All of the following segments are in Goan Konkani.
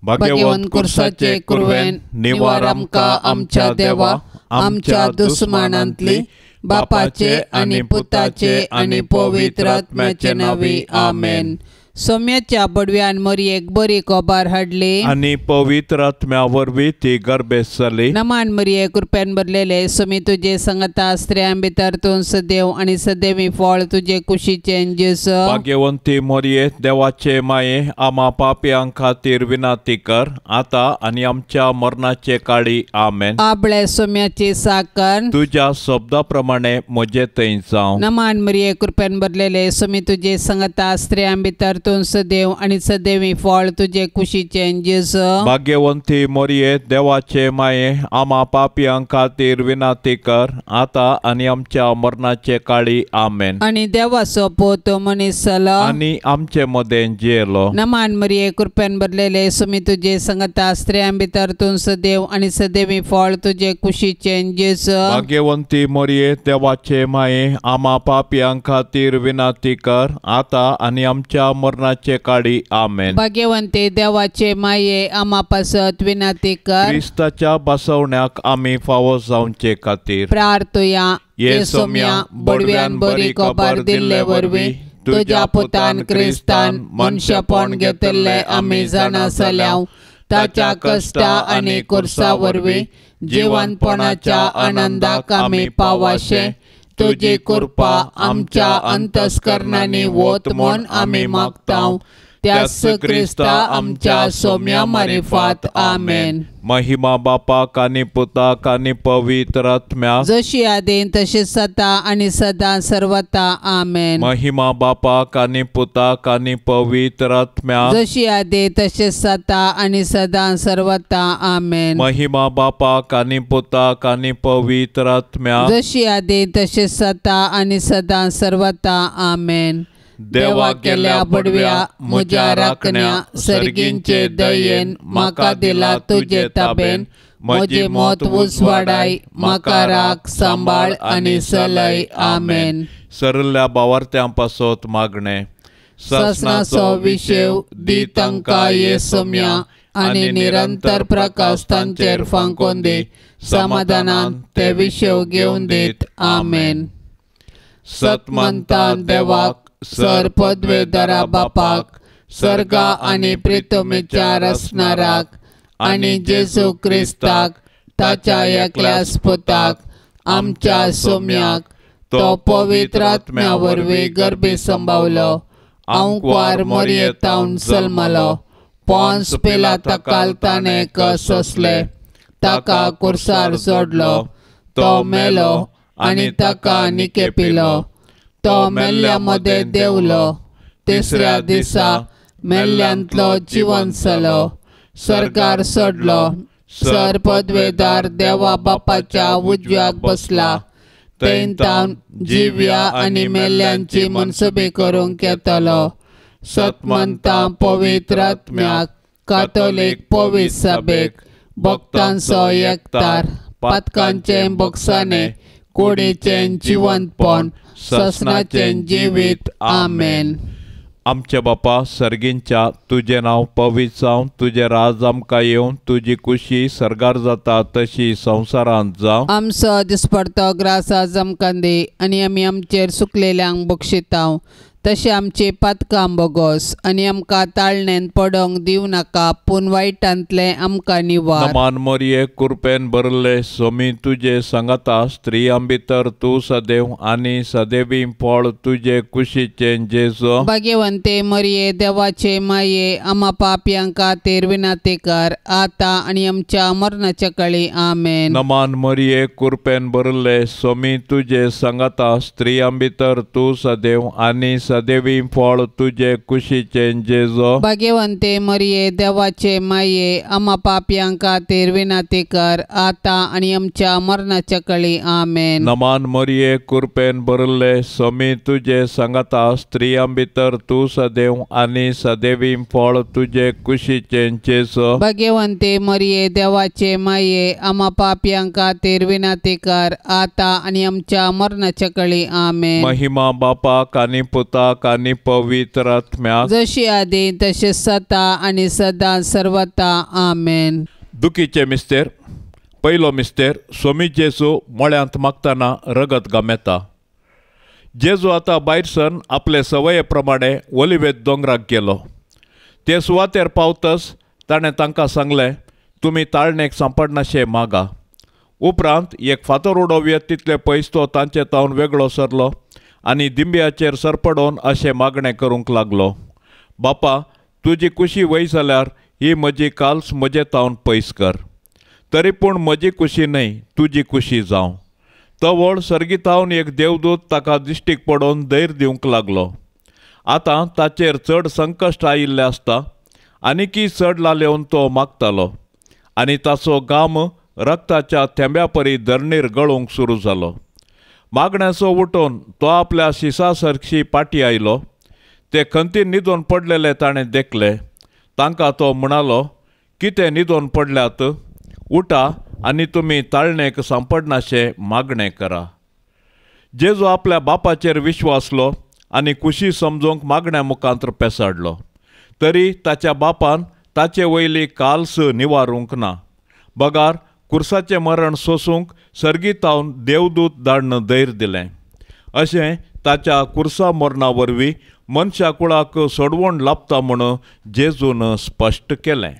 भाग्यवंत कुर्साचे कुरवेन निवार आमकां आमच्या देवा आमच्या दुस्मानांतली बापाचे आनी पुताचे आनी पवित्र आत्म्याचे नांवी आमेन. सोम्याच्या बडव्यान मरयेक बरी खबर हाडली आनी पवित्र आत्म्या वरवीं ती गर्भेस्त जाली. नमान मरये कृपेन भरलेले सोमी तुजे संगता स्त्रियां भितर तूं सदैव आनी सदैवी फळ तुजे कुशीचें जेजू. भाग्यवंती मरये देवाचे माये आमा पापयां खातीर विनंती कर आतां आनी आमच्या मरणाचे काळी आमेन. आबळे सोम्याची साकर तुज्या शब्दा प्रमाणे म्हजे थंय जावं. नमान मरये कृपेन भरलेले सोमी तुजे संगता स्त्रियां भितर तूं सदैव आनी सदैवी फळ तुजे कुशीचें जेजू. भाग्यवंती मरये देवाचे माये आमा पापयां खातीर विनंती कर आतां आनी आमच्या मरणाचे काळी आमेन. आनी देवाचो पूत मनीस जालो आनी आमचे मदें जियेलो. नमान मरये कृपेन भरलेले सोमी तुजे संगता स्त्रियां भितर तूं सदैव आनी सदैवी फळ तुजे कुशीचें जेजू. भाग्यवंती मरये देवाचे माये आमा पापयां खातीर विनंती कर आतां आनी आमच्या मरणाचे काळी आमेन. भाग्यवंती देवाचे माये आमा पासत विनंती कर. क्रिस्ताच्या बसवण्याक आमी फावो जावचे खातीर प्रार्थुया. ये सोम्या बडव्यान बरी खबर दिल्ले वरवीं तुज्या पुतान क्रिस्तान मनशेपण घेतिल्लें आमी जाणा जाल्याव ताच्या कश्टा आनी कुर्सा वरवीं जिवनपणाच्या आनंदाक आमी पावाशें तुजी कृपा आमच्या अंतस्करणांनी वत म्हूण आमी मागता. त्याच क्रिस्ता आमच्या सोम्या मारिफात आमेन. महिमा बापाक आनी पुताक आनी पवित्र आत्म्याक जशी आदीन तशी सदा आनी सदां सर्वता आमेन. महिमा बापाक आनी पुताक आनी पवित्र आत्म्याक जशी आदी तशी सदा आनी सदां सर्वता आमेन. महिमा बापाक आनी पुताक आनी पवित्र आत्म्याक जशी आदी तशी सदा आनी सदां सर्वता आमेन. देवा केल्या बडव्या म्हज्या राखण्या सर्गींचे दयेन म्हाका दिला तुजे ताबेन म्हजी मत उजवाडाय म्हाका राख सांबाळ आनी सलय आमेन. सरल्या बावार्थ्यां पासत मागणें. सासणाचो विशेव दी तांकां ये सोम्या आनी निरंतर प्रकाश तांचेर फांकोन दी समाधानान ते विशेव घेवन दीत आमेन. सतमंता देवाक सर पदवेदारा बापाक सर्गा आनी प्रितमेच्या रसनाराक आनी जेजू क्रिस्ताक ताच्या एकल्याच पुताक आमच्या सोम्याक तो पवित्र आत्म्या वरवीं गर्भी संभावलो आंकवार मरयेतावन जल्मलो पोन्स पिलाता ताणें कससले ताका कुर्सार जोडलो तो मेलो आनी ताका निकेपिलो तो मेल्ल्या मदें देंवलो तिसऱ्या दिसा मेल्ल्यांतलो जिवन जालो सर्गार चडलो सर पदवेदार देवा बापाच्या उजव्याक बसला थंय तावन जिव्या आनी मेल्ल्यांची मनसुबी करूंक येतलो. सतमंता पवित्र आत्म्याक कातोलीक पवित्र सभेक भक्तांचो एकतार पातकांचें भोगसाणें कुडीचें जिवंतपण ससनाचें जिवीत आमेन. आमच्या बापा सर्गींच्या तुजें नांव पवित्र जावं तुजें राज आमकां येवं तुजी कुशी सर्गार जाता तशी संवसारांत जावं. आमचो दिसपडतो ग्रास आज आमकां दी आनी आमी आमचेर सुकलेल्यांक बक्षितांव तशें आमची पातकां बोगोस आनी आमकां ताळणेन पडोंक दिवं नाका पूण वायटांतलें आमकां निवार. नमान मरये कृपेन भरले सोमी तुजे सांगाता स्त्रियां भितर तूं सदैव आनी सदैवी फळ तुजे कुशीचें जेजू. भाग्यवंते मरये देवाचे माये आमा पापयां खातीर विनंती कर आतां आनी आमच्या मरणाच्या काळी आमेन. नमान मरये कृपेन भरले सोमी तुजे सांगाता स्त्रियां भितर तूं सदैव आनी सदैवी फळ तुजे कुशीचें जेजू. भाग्यवंते मरये देवाचे माये आमा पापयां खातीर विनंती कर आतां आनी आमच्या मरणाच्या काळी आमेन. नमान मरये कृपेन भरले सोमी तुजे सांगाता स्त्रियां भितर तूं सदैव आनी सदैवी फळ तुजे कुशीचें जेजू. भाग्यवंते मरये देवाचे माये आमा पापयां खातीर विनंती कर आतां आनी आमच्या मरणाच्या काळी आमेन. महिमा बापाक आनी पुताक पुताक आनी पवित्र आत्म्याक, जशी आदी तशें सता आनी सदां सर्वता. आमेन. दुखीचे मिस्तेर. पयलो मिस्तेर. सोमी जेजू मळ्यांत मागतना रगत गमेता. जेजू आतां भायर सरून आपले सवये प्रमाणे ओलिवेत दोंगराक गेलो. ते सुवातेर पावतच ताणें तांकां सांगलें, तुमी ताळणेक सांपडनाशे मागा. उपरांत एक फातर उडोवयेत तितले पयस तो तांचे तावन वेगळो सरलो आनी दिंब्याचेर सरपडोवन अशें मागणें करूंक लागलो, बापा तुजी कुशी वय जाल्यार ही म्हजी काल्स म्हजे तावन पयस कर, तरी पूण म्हजी कुशी न्हय तुजी कुशी जावं. तवळ सर्गीतावन एक देवदूत ताका दिश्टीक पडोवन धैर्य दिवंक लागलो. आतां ताचेर चड संकश्ट आयिल्लें आसता आनीकी चड लालेवन तो मागतालो आनी ताचो घाम रक्ताच्या थेंब्या परी धरणीर गळूंक सुरू जालो. मागण्याचो उठोवन तो आपल्या शिसा सरशी पाटी आयलो. ते खंतीन न्हिदोन पडलेले ताणें देखले. तांकां तो म्हणालो, कितें न्हिदोन पडल्यात? उठा आनी तुमी ताळणेक सांपडनाशें मागणें करा. जेजू आपल्या बापाचेर विश्वासलो आनी कुशी समजूंक मागण्या मुखांत पेसाडलो, तरी ताच्या बापान ताचे वयली काल्स निवारूंक ना, बगार कुर्साचें मरण सोसूंक सर्गीतावन देवदूत धाडून धैर्य दिलें. अशें ताच्या कुर्सा मरणा वरवीं मनशा कुळाक सोडवण लाभता म्हूण जेजून स्पश्ट केलें.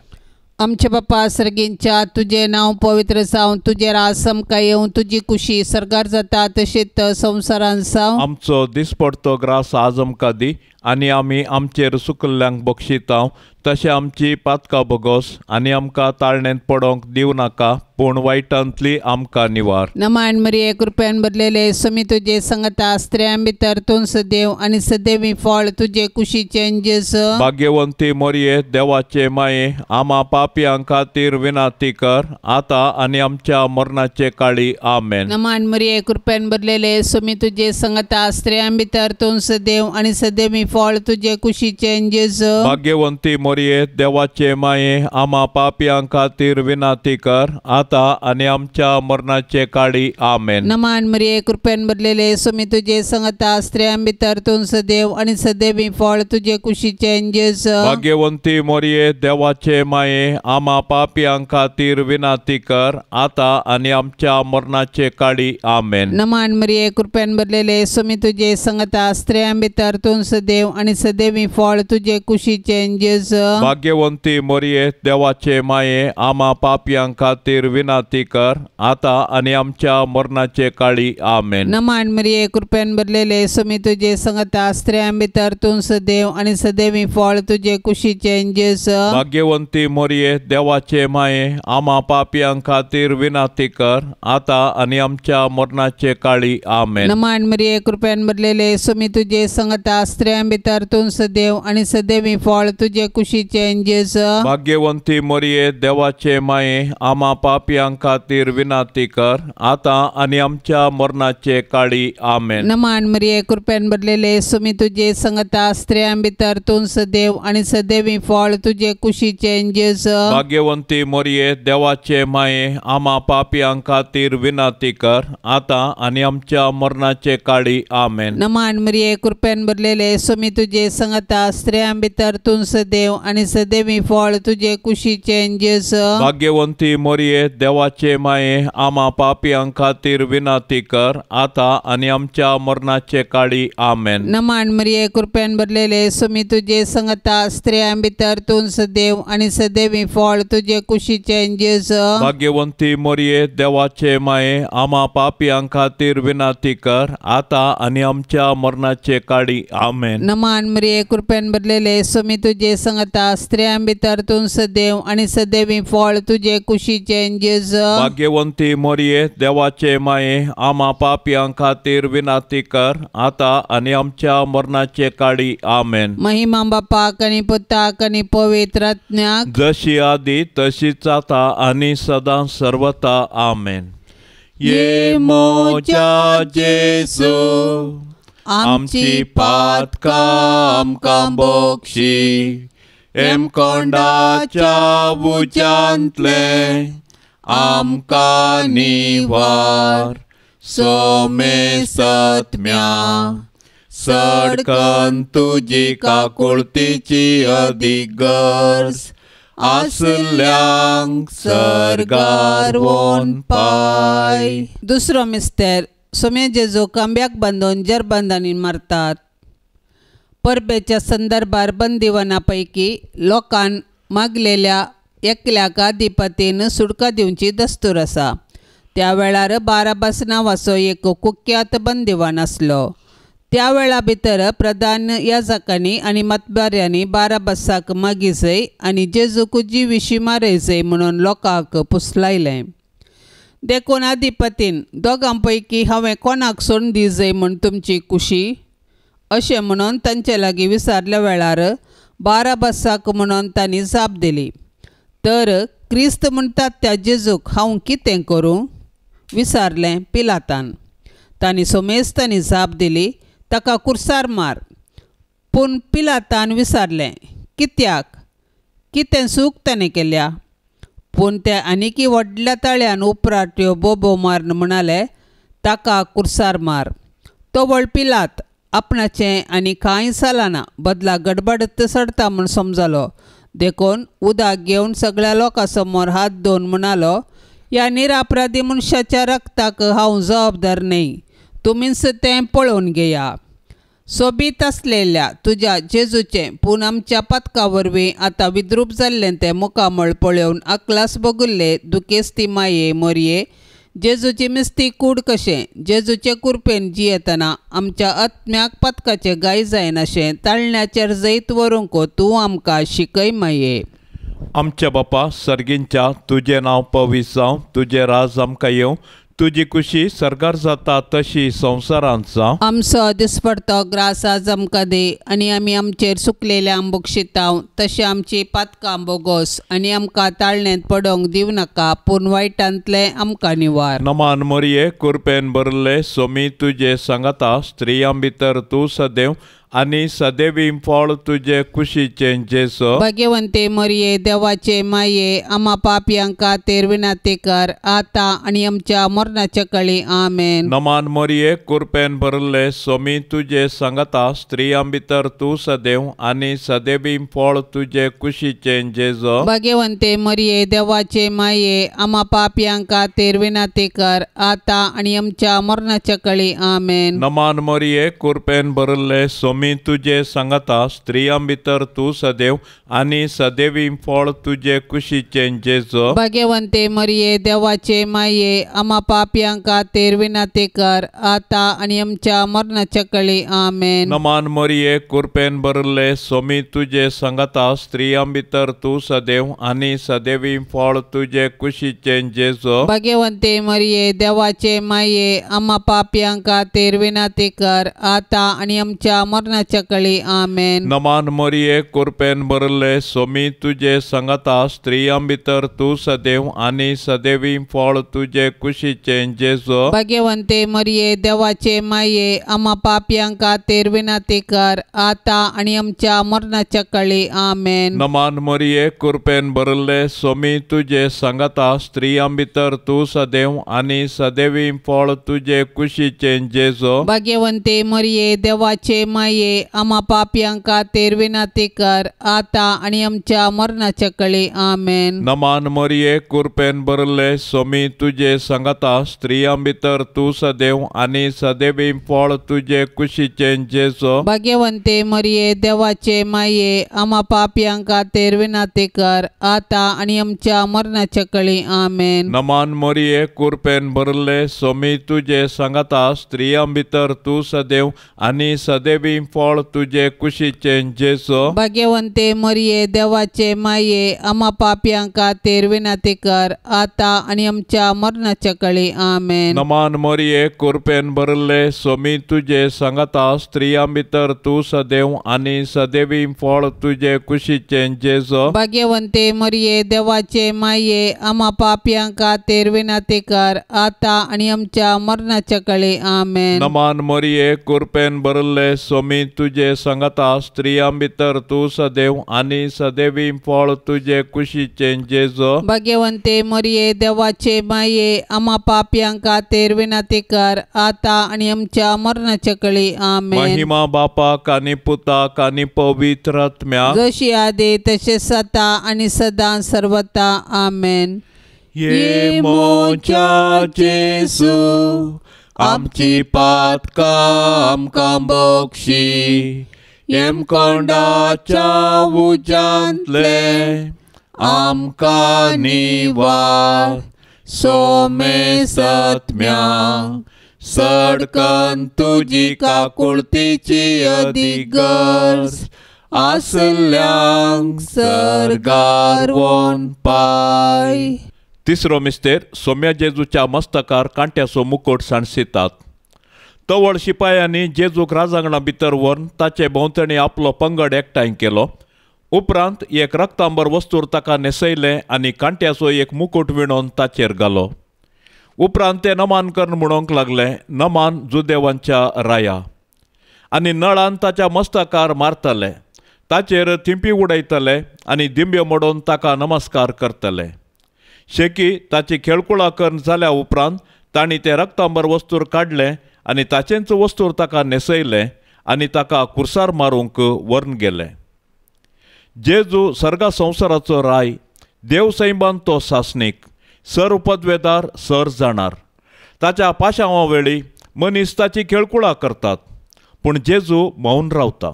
आमचे बापा सर्गींच्या, तुजें नांव पवित्र जावं, तुजें राज आमकां येवं, तुजी कुशी सर्गार जाता तशीच संवसारान जावं. आमचो दिसपडतो ग्रास आज आमकां दी आनी आमी आमचेर सुकल्ल्यांक बक्षितांव तशें आमची पातकां भोगोस आनी आमकां ताळणेंत पडोंक दिवं नाका, पूण वायटांतली आमकां निवार. नमान मरिये, कृपेन भरलेले, समी तुजे संगता, स्त्रियां भितर तूं सदैव आनी सदैवी फळ तुजे कुशीचें जेजू. भाग्यवंती मरिये, देवाचे माये, आमा पापयां खातीर विनंती कर आतां आनी आमच्या मरणाचे काळी. आमेन. नमान मरिये, कृपेन भरलेले, समी तुजे संगता, स्त्रियां भितर तूं सदैव आनी सदैवी फळ तुजे कुशीचें जेजू. भाग्यवंती मरिये, देवाचे माये, आमा पापयां खातीर विनंती कर आतां आनी आमच्या मरणाचे काळी. आमेन. नमान मरिये, कृपेन भरलेले, समी तुजे संगता, स्त्रियां भितर तूं सदैव आनी सदैवी फळ तुजे कुशीचें जेजू. भाग्यवंती मरिये, देवाचे माये, आमा पापयां खातीर विनंती कर आतां आनी आमच्या मरणाचे काळी. आमेन. नमान मरिये, कृपेन भरलेले, समी तुजे संगता, स्त्रियां भितर तूं सदैव आनी सदैवी फळ तुजे कुशीचें जेजू. भाग्यवंती मरिये, देवाचे माये, आमा पापयां खातीर विनंती कर आतां आनी आमच्या मरणाचे काळी. आमेन. नमान मरिये, कृपेन भरलेले, समी तुजे संगता, स्त्रियां भितर तूं सदैव आनी सदैवी फळ तुजे कुशीचें जेजू. भाग्यवंती मरिये, देवाचे माये, आमा पापयां खातीर विनंती कर आतां आनी आमच्या मरणाचे काळी. आमेन. नमान मरिये, कृपेन भरलेले, समी तुजे संगता, स्त्रियां भितर तूं सदैव आनी सदैवी फळ तुजे कुशीचें जेजू. भाग्यवंती मरिये, देवाचे माये, आमा पापयां खातीर विनंती कर आतां आनी आमच्या मरणाचे काळी. आमेन. नमान मरिये, कृपेन भरलेले, समी तुजे संगता, स्त्रियां भितर तूं सदैव आनी सदैवी फळ तुजे कुशीचें जेजू. भाग्यवंती मरिये, देवाचे माये, आमा पापयां खातीर विनंती कर आतां आनी आमच्या मरणाचे काळी. आमेन. नमान मरिये, कृपेन भरलेले, समी तुजे संगता, स्त्रियां भितर तूं सदैव आनी सदैवी फळ तुजे कुशीचें जेजू. भाग्यवंती मरिये, देवाचे माये, आमा पापयां खातीर विनंती कर आतां आनी आमच्या मरणाचे काळी. आमेन. नमान मरिये, कृपेन भरलेले, समी तुजे संगता, स्त्रियां भितर तूं सदैव आनी सदैवी फळ तुजे कुशीचें जेजू. भाग्यवंती मरिये, देवाचे माये, आमा पापयां खातीर विनंती कर आतां आनी आमच्या मरणाचे काळी. आमेन. नमान मरिये, कृपेन भरलेले, समी तुजे संगता, स्त्रियां भितर तूं सदैव आनी सदैवी फळ तुजे कुशीचें जेजू. भाग्यवंती मरिये, देवाचे माये, आमा पापयां खातीर विनंती कर आतां आनी आमच्या मरणाचे काळी. आमेन. महिमा बापाक आनी पुताक आनी पवित्र आत्म्याक, जशी आदी तशीच आतां आनी सदां सर्वता. आमेन. ये मोजा जेजू, आमची पातकां आमकां बक्षी, हेमकोंडाच्या उज्यांतलें आमकां निवार, सोमेसत्म्या सडकन तुजी काकुळतीची अदीक गरज आसल्यांक सर्गार वोन पाय. दुसरो मिस्तेर सोम्या जेजू खांब्याक बांदून जरबंदांनी मारतात. परबेच्या संदर्भार बंदिवाना पैकी लोकान मागलेल्या एकल्याक अधिपतीन सुडका दिवची दस्तूर आसा. त्या वेळार बाराबास नांवाचो एक कुख्यात बंदिवान आसलो. त्या वेळा भितर प्रधान याजकांनी आनी मतबाऱ्यांनी बाराबासाक मागीजय आनी जेजूक जिविशी मारयजय म्हणून लोकांक पुसलायलें. देखून अधिपतीन दोगां पैकी हांवें कोणाक सोडून दिजय म्हूण तुमची कुशी अशें म्हणून तांचे लागीं विचारल्या वेळार बाराबासाक म्हणून तांणी जाप दिली. तर क्रिस्त म्हणटात त्या जेजूक हांव कितें करूं विचारलें पिलातान. तांणी सोमेस्तांनी जाप दिली, ताका कुर्सार मार. पूण पिलातान विचारलें, कित्याक, कितें चूक ताणें केल्या? पूण ते आनीकी व्हडल्या ताळ्यान उपराट्यो बोबो मारून म्हणाले, ताका कुर्सार मार. तो व्हड पिलात आपणाचें आनी कांय जालाना बदला गडबडत चडता म्हूण समजलो. देखून उदक घेवन सगळ्या लोकां समोर हात धुवन म्हणालो, ह्या निरापराधी मनशाच्या रक्ताक हांव जबाबदार न्हय, तुमीच तें पळोवन घेया. सोबीत आसलेल्या तुज्या जेजूचें पूण आमच्या पातका वरवीं आतां विद्रूप जाल्लें तें मुखामळ पळोवन अकलास भोगिल्ले दुखेस्ती माये मोरये जेजूची मिस्ती कूड कशें जेजूचे कुरपेन जियेतना आमच्या आत्म्याक पातकाचें गाय जायनाशें ताळण्याचेर जैत व्हरूंक तूं आमकां शिकय माये. आमच्या बापा सर्गींच्या तुजें नांव पवित्र जावं, तुजें राज आमकां येवं, तुजी कुशी सर्गार जाता तशी संवसारांत जावं. आमचो दिसपडतो ग्रास आज आमकां दी आनी आमी आमचेर सुकलेल्या आंबोक शिताव तशें आमची पातकां बोगोस आनी आमकां ताळण्यांत पडोवंक दिवं नाका पूण वायटांतलें आमकां निवार. नमान मोरये कुरपेन भरले सोमी तुजे सांगाता, स्त्रियां भितर तूं सदैव आनी सदैवी फळ तुजे कुशीचें जेजू. भाग्यवंते मरिये देवाचे माये आमा पापयांक खातीर विनंती कर आतां आनी आमच्या मरणाच्या कळी. आमेन. नमान मोरये कुरपेन भरले सोमी तुजे सांगाता, स्त्रियां भितर तूं सदैव आनी सदैवी फळ तुजे कुशीचें जेजू. भाग्यवंते मरिये देवाचे माये आमा पापयांक खातीर विनंती कर आतां आनी आमच्या मरणाच्या कळी. आमेन. नमान मोरये कुरपेन भरले सोमी तुजे सांगाता, स्त्रियां भितर तूं सदैव आनी सदैवी फळ तुजे कुशीचें जेजू. भाग्यवंते मरिये देवाचे माये आमा पापयांक खातीर विनंती कर आतां आनी आमच्या मरणाच्या कळी. आमेन. नमान मोरये कुरपेन भरले सोमी तुजे सांगाता, स्त्रियां भितर तूं सदैव आनी सदैवी फळ तुजे कुशीचें जेजू. भाग्यवंते मरिये देवाचे माये आमा पापयांक खातीर विनंती कर आतां आनी आमच्या मरणाच्या कळी. आमेन. नमान मोरये कुरपेन भरले सोमी तुजे सांगाता, स्त्रियां भितर तूं सदैव आनी सदैवी फळ तुजे कुशीचें जेजू. भाग्यवंते मरिये देवाचे माये आमा पापयांक खातीर विनंती कर आतां आनी आमच्या मरणाच्या कळी. आमेन. नमान मोरये कुरपेन भरले सोमी तुजे सांगाता, स्त्रियां भितर तूं सदैव आनी सदैवी फळ तुजे कुशीचें जेजू. भाग्यवंते मरिये देवाचे माये आमा पापयांक खातीर विनंती कर आतां आनी आमच्या मरणाच्या कळी. आमेन. नमान मोरये कुरपेन भरले सोमी तुजे सांगाता, स्त्रियां भितर तूं सदैव आनी सदैवी फळ तुजे कुशीचें जेजू. भाग्यवंते मरिये देवाचे माये आमा पापयांक खातीर विनंती कर आतां आनी आमच्या मरणाच्या कळी. आमेन. नमान मोरये कुरपेन भरले सोमी तुजे सांगाता, स्त्रियां भितर तूं सदैव आनी सदैवी फळ तुजे कुशीचें जेजू. भाग्यवंते मरिये देवाचे माये आमा पापयांक खातीर विनंती कर आतां आनी आमच्या मरणाच्या कळी. आमेन. नमान मोरये कुरपेन भरले सोमी तुजे सांगाता, स्त्रियां भितर तूं सदैव आनी सदैवी फळ तुजे कुशीचें जेजू. भाग्यवंते मरिये देवाचे माये आमा पापयांक खातीर विनंती कर आतां आनी आमच्या मरणाच्या कळी. आमेन. नमान मोरये कुरपेन भरले सोमी सोमी तुजे संगता स्त्रियां भितर तूं सदैव आनी सदैवी फळ तुजे कुशीचें जेजू। भाग्यवंते मरिये देवाचे माये आमा पापयां खातीर विनंती कर आता आनी आमच्या मरणाच्या कळी। आमेन। महिमा बापाक आनी पुताक आनी पवित्र आत्म्याक, जशी आदी तशें सता आनी सदां सर्वता। आमेन। ये मोच्या जेजू आमची पातकां आमकां बक्षी, येमकोंडाच्या उज्यांतले आमकां निवार, सोमे सत्म्या सडकन तुजी काकुळतीची अदीक गरज आसल्यांक सर्गार वोन पाय। तिसरो मिस्तेर सोम्या जेजूच्या मस्तकार कांट्याचो मुकोट सांडसितात। तवळ शिपायांनी जेजूक राजांगणा भितर व्हरून ताचे भोंवतणी आपलो पंगड एकठांय केलो। उपरांत एक रक्तांबर वस्तूर ताका न्हेसयलें आनी कांट्याचो एक मुकूट विणोवन ताचेर घालो। उपरांत ते नमान करून म्हणूंक लागले, नमान जुदेवांच्या राया। आनी नळान ताच्या मस्तकार मारतले, ताचेर थिंपी उडयतले आनी दिंब्यो मोडून ताका नमस्कार करतले। शेकी ताची खेळकुळा करून जाल्या उपरांत तांणी तें रक्तांबर वस्तूर काडलें आनी ताचेंच वस्तूर ताका न्हेसयलें आनी ताका कुर्सार मारूंक व्हरून गेले। जेजू सर्गा संवसाराचो राय, देव सैमान तो सासणीक, सर पदवेदार सर जाणार। ताच्या पाशांवा वेळी मनीस ताची खेळकुळा करतात, पूण जेजू मौन रावता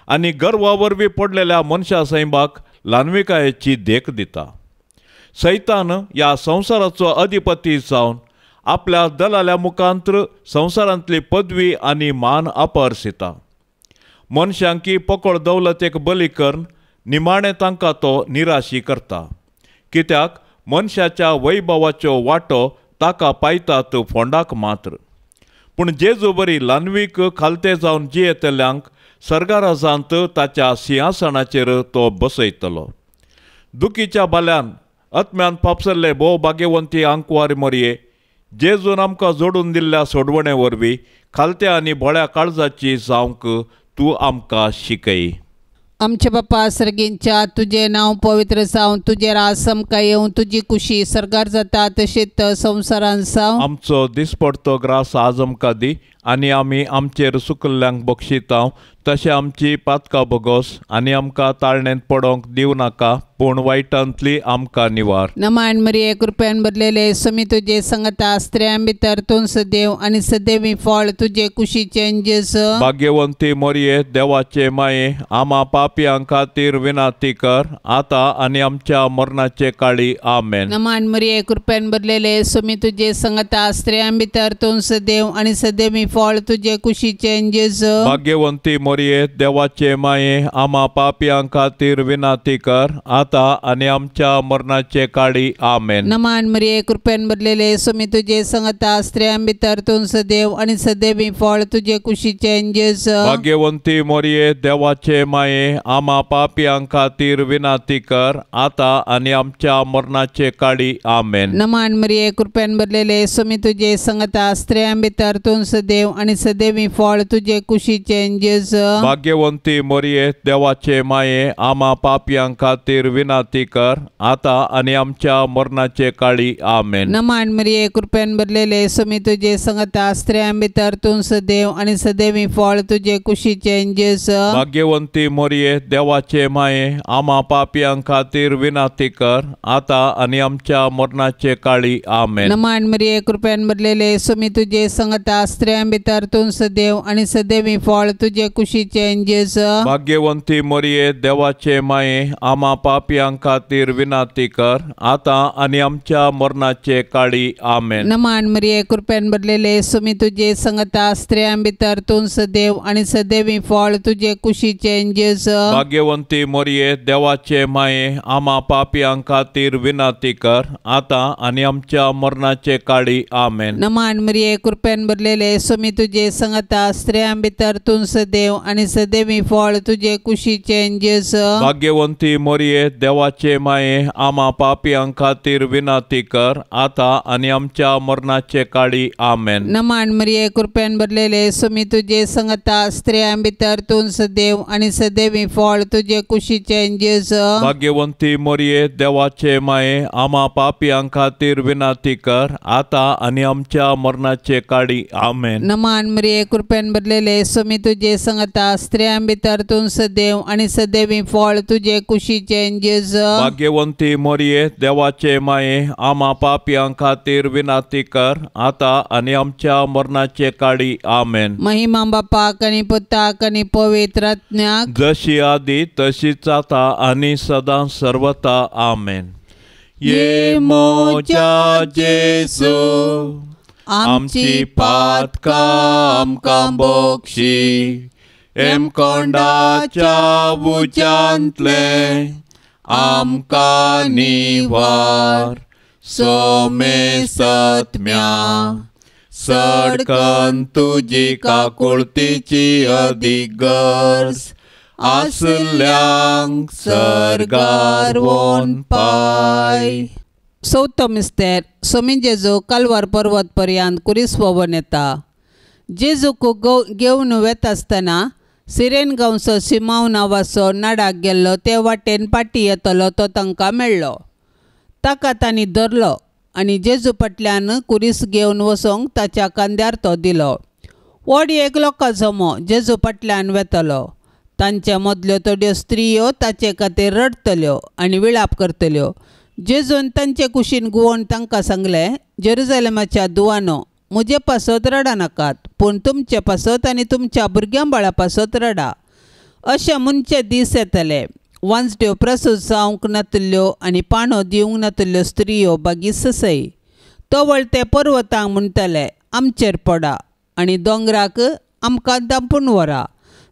आनी गर्वा वरवीं पडलेल्या मनशा सैमाक ल्हानविकायेची देख दिता। सैतान ह्या संवसाराचो अधिपती जावन आपल्या दलाल्या मुखांत्र संवसारांतली पदवी आनी मान अपहरसिता। मनशांकी पकड दौलतेक बली करून निमाणें तांकां तो निराशी करता, कित्याक मनशाच्या वैभवाच्यो वांटो ताका पायतात फोंडाक मात्र। पूण जेजू बरी ल्हानवीक खालते जावन जियेतल्यांक सर्गाराजांत ताच्या सिंहासनाचेर तो बसयतलो। दुखीच्या बाल्यान आत्म्यान फापसल्ले भोव भाग्यवंती आंकवार मरये, जेजून आमकां जोडून दिल्ल्या सोडवणे वरवीं खालत्या आनी भोळ्या काळजाची जावंक तूं आमकां शिकय। आमचे बापा सर्गींच्या तुजें नांव पवित्र जावं, तुजें राज आमकां येवं, तुजी कुशी सर्गार जाता तशेंच संवसारान जावं। आमचो दिसपडतो ग्रास आज आमकां दी आनी आमी आमचेर सुकल्ल्यांक बक्षितांव तशें आमची पातकां भोगोस आनी आमकां ताळणेंत पडोंक दिवं नाका, पूण वायटांतली आमकां निवार। नमान मरिये कृपेन भरलेले समी तुजे संगता, स्त्रियां भितर तूं सदैव आनी सदैवी फळ तुजे कुशीचें जेजू। भाग्यवंती मरिये देवाचे माये आमा पापयां खातीर विनंती कर आता आनी आमच्या मरणाचे काळी। आमेन। नमान मरिये कृपेन भरलेले समी तुजे संगता, स्त्रियां भितर तूं सदैव आनी सदैवी फळ तुजे कुशीचें जेजू। भाग्यवंती मरिये देवाचे माये आमा पापयां खातीर विनंती कर आता आनी आमच्या मरणाचे काळी। आमेन। नमान मरिये कृपेन भरलेले समी तुजे संगता, स्त्रियां भितर तूं सदैव आनी सदैवी फळ तुजे कुशीचें जेजू। भाग्यवंती मरिये देवाचे माये आमा पापयां खातीर विनंती कर आता आनी आमच्या मरणाचे काळी। आमेन। नमान मरिये कृपेन भरलेले समी तुजे संगता, स्त्रियां भितर तूं सदैव आनी सदैवी फळ तुजे कुशीचें जेजू। भाग्यवंती मरिये देवाचे माये आमा पापयां खातीर विनंती कर आता आनी आमच्या मरणाचे काळी। आमेन। नमान मरिये कृपेन भरलेले समी तुजे संगता, स्त्रियां भितर तूं सदैव आनी सदैवी फळ तुजे कुशीचें जेजू। भाग्यवंती मरिये देवाचे माये आमा पापयां खातीर विनंती कर आता आनी आमच्या मरणाचे काळी। आमेन। नमान मरिये कृपेन भरलेले समी तुजे संगता, स्त्रियां भितर तूं सदैव आनी सदैवी फळ तुजे कुशीचें जेजू। भाग्यवंती मरिये देवाचे माये आमा पापयां खातीर विनंती कर आता आनी आमच्या मरणाचे काळी। आमेन। नमान मरिये कृपेन भरलेले समी तुजे संगता, स्त्रियां भितर तूं सदैव आनी सदैवी फळ तुजे कुशीचें जेजू। भाग्यवंती मरिये देवाचे माये आमा पापयां खातीर विनंती कर आता आनी आमच्या मरणाचे काळी। आमेन। नमान मरिये कृपेन भरलेले समी तुजे संगता, स्त्रियां भितर तूं सदैव आनी सदैवी फळ तुजे कुशीचें जेजू. भाग्यवंती मोरये देवाचे माये आमा पापयां खातीर विनंती कर आतां आनी आमच्या मरणाचे काळी. आमेन. नमन मरिये कृपेन भरलेले सुमी तुजे संगता स्त्रियां भितर तूं सदैव आनी सदैवी फळ तुजे कुशीचें जेजू. भाग्यवंती मोरये देवाचे माये आमा पापयां खातीर विनंती कर आतां आनी आमच्या मरणाचे काळी. आमेन. नमन मरिये कृपेन भरलेले सुमी तुजे संगता स्त्रियां भितर तूं सदैव आनी सदैवी फळ तुजे कुशीचें जेजू. भाग्यवंती मोरये देवाचे माये आमा पापयां खातीर विनंती कर आतां आनी आमच्या मरणाचे काळी. आमेन. महिमा बापाक आनी पुताक आनी पवित्र आत्म्याक, जशी आदी तशीच आतां आनी सदां सर्वता. आमेन. ये मोजा जेजू आमची पातकां आमकां बोक्षी एमकोंडाच्या उज्यांतलें आमकां निवार सोमे सत्म्या सडकन तुजी काकुळतीची अदीक गरज आसल्यांक सर्गार वोन पाय. चवथो मिस्तेर सोमी जेजू कालवार पर्वत पर्यंत कुरीस वोवन येता. जेजूक घेवन वेता आसतना सिरेन गांवचो सिमांव नांवाचो नाडाक गेल्लो ते वाटेन पाटी येतलो तो तांकां मेळ्ळो. ताका तांणी धरलो आनी जेजू फाटल्यान कुरीस घेवन वचोंक ताच्या खांद्यार तो दिलो. व्हड एक लोकां जमो जेजू फाटल्यान वेतलो. तांच्या मदल्यो थोड्यो स्त्रियो ताचे खातीर रडटल्यो आनी विळाप करतल्यो. जेजून तांचे कुशीन गुवोवन तांकां सांगलें, जेरुजलेमाच्या दुवानो म्हजे पासत रडनाकात, पूण तुमचे पासत आनी तुमच्या भुरग्यां बाळा पासत रडा. अशे म्हणचे दीस येतले वांजट्यो प्रसूत जावंक नातिल्ल्यो आनी पाणो दिवंक नातिल्ल्यो स्त्रियो बागीस सय तवळ ते पर्वतांक म्हणटले आमचेर पडा आनी दोंगराक आमकां दांपून व्हरा.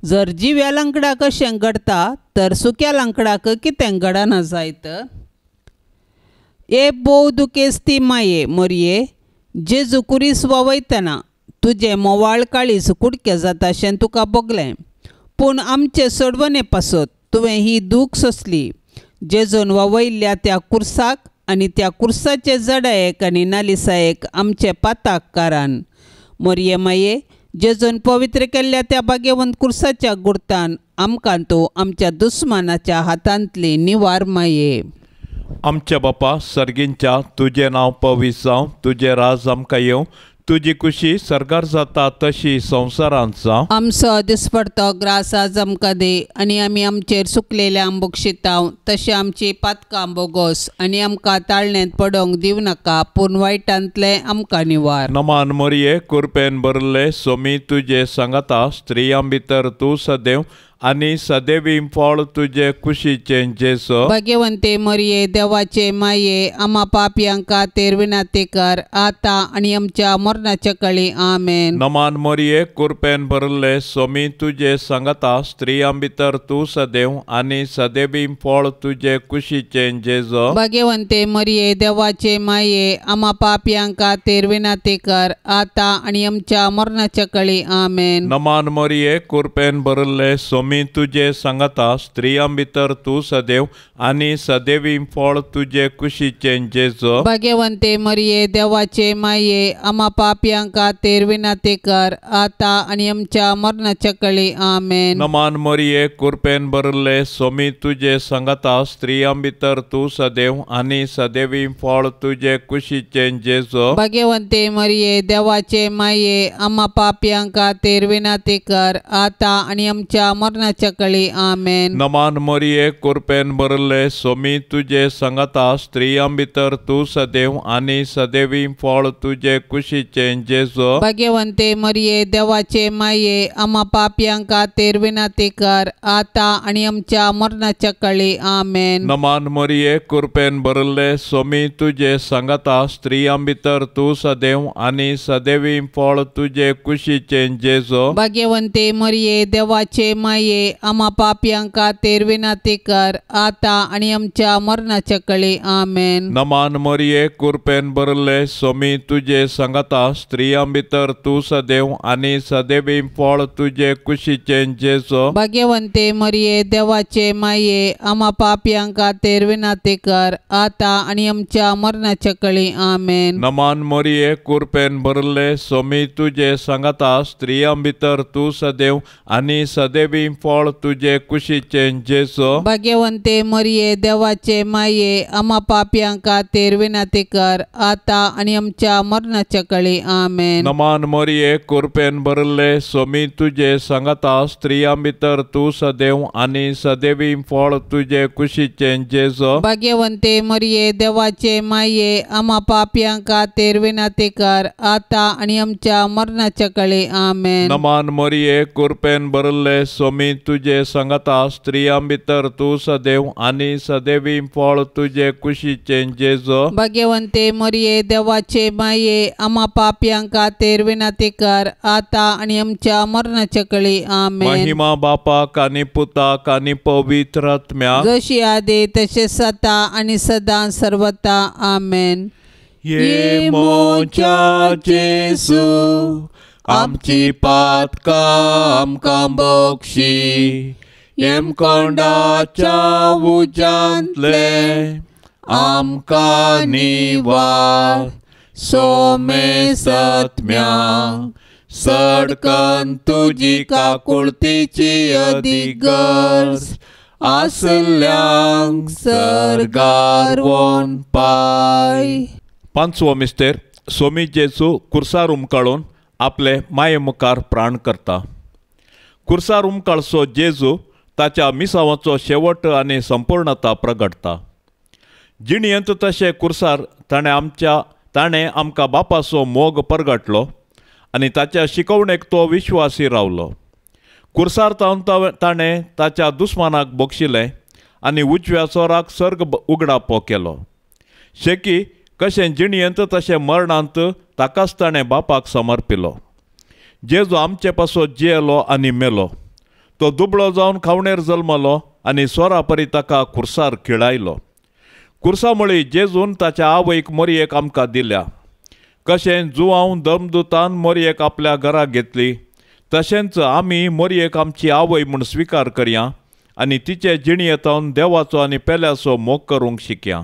जर जिव्या लांकडाक अशें घडटा तर सुक्या लांकडाक कितें घडना जायत. हे भोव दुखेस्ती माये मोरये जेजू कुरीस वावयतना तुजें मोवाळ काळीज कुडके जाता अशें तुका भोगलें, पूण आमचे सोडवणे पासत तुवें ही दूख सोंसली. जेजून वावयल्ल्या त्या कुर्साक आनी त्या कुर्साचे जडायेक आनी नालिसायेक आमचे पाताक कारण. मोरये माये जेजून पवित्र केल्ल्या त्या भाग्यवंत कुर्साच्या गुर्तान आमकां तूं आमच्या दुस्मानाच्या हातांतली निवार माये. आमच्या बापा सर्गींच्या तुजें नांव पवित्र जावं, तुजें राज आमकां येवं, तुजी कुशी सर्गार जाता तशी संवसारांत जावं. आमचो दिसपडतो ग्रास आज आमकां दी आनी आमी आमचेर सुकलेल्या बोगशिताव तशें आमची पातकां बोगोस आनी आमकां ताळण्यांत पडोवंक दिवं नाका, पूण वायटांतलें आमकां निवार. नमान मोरये कुरपेन भरले सोमी तुजे सांगाता स्त्रियां भितर तूं सदैव आनी सदैवी फळ तुजे कुशीचें जेजू. भाग्यवंते मोरये देवाचे माये आमा पापयां खातीर विनंती कर आतां आनी आमच्या मरणाच्या काळी. आमेन. नमान मोरये कुरपेन भरले सोमी तुजे सांगाता स्त्रियां भितर तूं सदैव आनी सदैवी फळ तुजे कुशीचें जेजू. भाग्यवंते मोरये देवाचे माये आमा पापयां खातीर विनंती कर आतां आनी आमच्या मरणाच्या काळी. आमेन. नमान मोरये कुरपेन भरले सोमी तुजे सांगाता स्त्रियां भितर तूं सदैव आनी सदैवी फळ तुजे कुशीचें जेजू. भाग्यवंते मोरये देवाचे माये आमा पापयां खातीर विनंती कर आतां आनी आमच्या मरणाच्या काळी. आमेन. नमान मोरये कुरपेन भरले सोमी तुजे सांगाता स्त्रियां भितर तूं सदैव आनी सदैवी फळ तुजे कुशीचें जेजू. भाग्यवंते मोरये देवाचे माये आमा पापयां खातीर विनंती कर आतां आनी आमच्या मरणाच्या काळी. आमेन. नमान मोरये कुरपेन भरले सोमी तुजे सांगाता स्त्रियां भितर तूं सदैव आनी सदैवी फळ तुजे कुशीचें जेजू. भाग्यवंते मोरये देवाचे माये आमा पापयां खातीर विनंती कर आतां आनी आमच्या मरणाच्या काळी. आमेन. नमान मोरये कुरपेन भरले सोमी तुजे सांगाता स्त्रियां भितर तूं सदैव आनी सदैवी फळ तुजे कुशीचें जेजू. भाग्यवंते मोरये देवाचे माये माये, आमा पापयां खातीर विनंती कर, आतां आनी आमच्या मरणाच्या कळी. आमेन. नमान मरिये, कुरपेन भरले, सोमी तुजे सांगाता, स्त्रियां भितर तूं सदैव आनी सदैवी फळ तुजे कुशीचें जेजो. भाग्यवंते मरिये, देवाचे माये, आमा पापयां खातीर विनंती कर, आतां आनी आमच्या मरणाच्या कळी. आमेन. नमान मरिये, कुरपेन भरले, सोमी तुजे सांगाता, स्त्रियां भितर तूं सदैव आनी सदैवी फळ तुजे कुशीचें जेजो. भाग्यवंते मरिये, देवाचे माये, आमा पापयां खातीर विनंती कर, आतां आनी आमच्या मरणाच्या कळी. आमेन. नमान मरिये, कुरपेन भरले, सोमी तुजे सांगाता, स्त्रियां भितर तूं सदैव आनी सदैवी फळ तुजे कुशीचें जेजो. भाग्यवंते मरिये, देवाचे माये, आमा पापयां खातीर विनंती कर, आतां आनी आमच्या मरणाच्या कळी. आमेन. नमान मरिये, कुरपेन भरले, सोमी तुजे सांगाता, स्त्रियां भितर तूं सदैव आनी सदैवी फळ तुजे कुशीचें जेजो. भाग्यवंते मरिये, देवाचे माये, आमा पापयां खातीर विनंती कर, आतां आनी आमच्या मरणाच्या कळी. आमेन. महिमा बापाक आनी पुताक आनी पवित्र आत्म्याक, जशी आदी तशें सता आनी सदां सर्वता. आमेन. ये मोच्या जेजू, आमची पातकां आमकां बक्षी, येमकोंडाच्या उज्यांतले आमकां निवार, सोमे सत्म्या सडकन तुजी काकुळतीची अदीक गरज आसल्यांक सर्गार वोन पाय. पांचवो मिस्तेर, सोमी जेजू कुर्सार उमकाळून आपले माये मुखार प्राण करता. कुर्सार उमकाळचो जेजू ताच्या मिसावाचो शेवट आनी संपूर्णता प्रगटता. जिणयेंत तशें कुर्सार ताणें आमकां बापाचो मोग परगटलो आनी ताच्या शिकवणेक तो विश्वासी रावलो. कुर्सार ताणें ताच्या दुस्मानाक बक्षिलें आनी उजव्या चोराक सर्ग उगडापो केलो. शेकी कशें जिणयेंत तशें मरणांत ताकाच ताणें बापाक समर्पिलो. जेजू आमचे पासत जियेलो आनी मेलो. तो दुबळो जावन खावणेर जल्मलो आनी सोरा परी ताका कुर्सार खिळायलो. कुर्सा मुळी जेजून ताच्या आवयक मोरयेक आमकां दिल्या. कशें जुवांव दमदुतान मोरयेक आपल्या घरा घेतली, तशेंच आमी मोरयेक आमची आवय म्हूण स्विकार करया आनी तिचे जिणयेंत देवाचो आनी पेल्याचो मोग करूंक शिकया.